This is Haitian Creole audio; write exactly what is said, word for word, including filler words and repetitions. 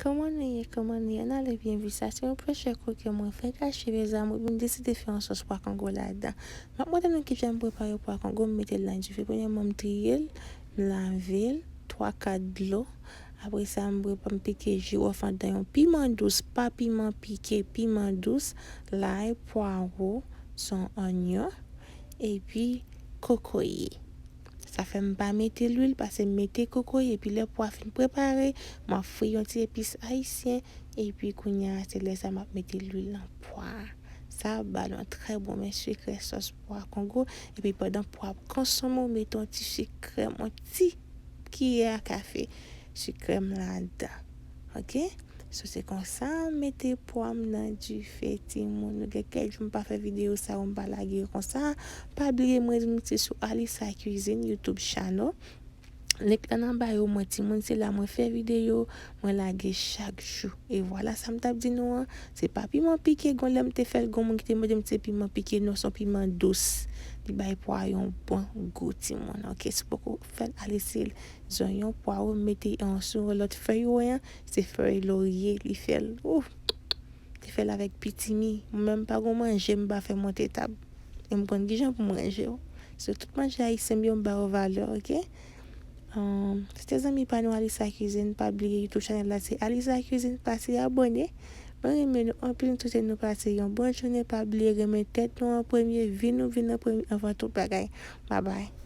Kòman nou ye? Kòman nou ye? N ale byen vit. Sa se yon pechè koke mwen fèk achte, mezanmi, epi m deside fè yon sòs pwa kongo ladan. M ap montre nou kijan m prepare pwa kongo, m mete l nan dife. Premyèman, m triye l, m lave l, twa kat dlo. Apre sa, m prepa-, m pike jiwòf anndan, yon piman dous, pa piman pike, piman dous, lay, pwawo, son, onyon, epi kokoye. Sa fè m pa mete lwil, paske m mete kokoye, epi lè pwa fin prepare, m ap fri yon ti epis ayisyen, epi kounye a, se lè sa m ap mete lwil nan pwa a. Sa ap ba l yon trè bon men sekrè sòs pwa kongo, epi pandan pwa ap konsome, w mete yon ti sikrèm, yon ti kiyè a kafe sikrèm ladan. Oke? So, se konsa, m mete pwa m nan dife, timoun. Nou gen kèk jou m pa fè videyo sa yo, m pa lage yo konsa. Pa bliye, mwen di nou se sou Alisa Cuisine YouTube channel. Link lan nan bio mwen, timoun, se la mwen fè videyo, mwen lage chak jou. E vwala sa m t ap di nou an, se pa piman pike, gon lè m te fè l, gon moun ki te mande m se piman pike, non, se yon piman dous. Li bay pwa yon bon gou, timoun. Oke, si w poko fè l, al eseye l. Zonyon, pwawo, m mete yon sou lòt fèy yo an, se fèy lorye, li fè l. Ouf! Li fè l avèk pitimi. Mwen menm pa gon manje, m pa fè monte tab. E m konn kijan pou m ranje yo. So, tout manje ayisyen m yo, m ba yo valè, oke? Um, se te zanmi pa nou Alisa Cuisine, pa bliye YouTube channel la, se Alisa Cuisine, pase abòne. Mwen renmen nou anpil, m swete nou pase yon bon jounen, pa bliye renmen tèt nou an premye, vi nou vin an premye anvan tout bagay. Bye bye.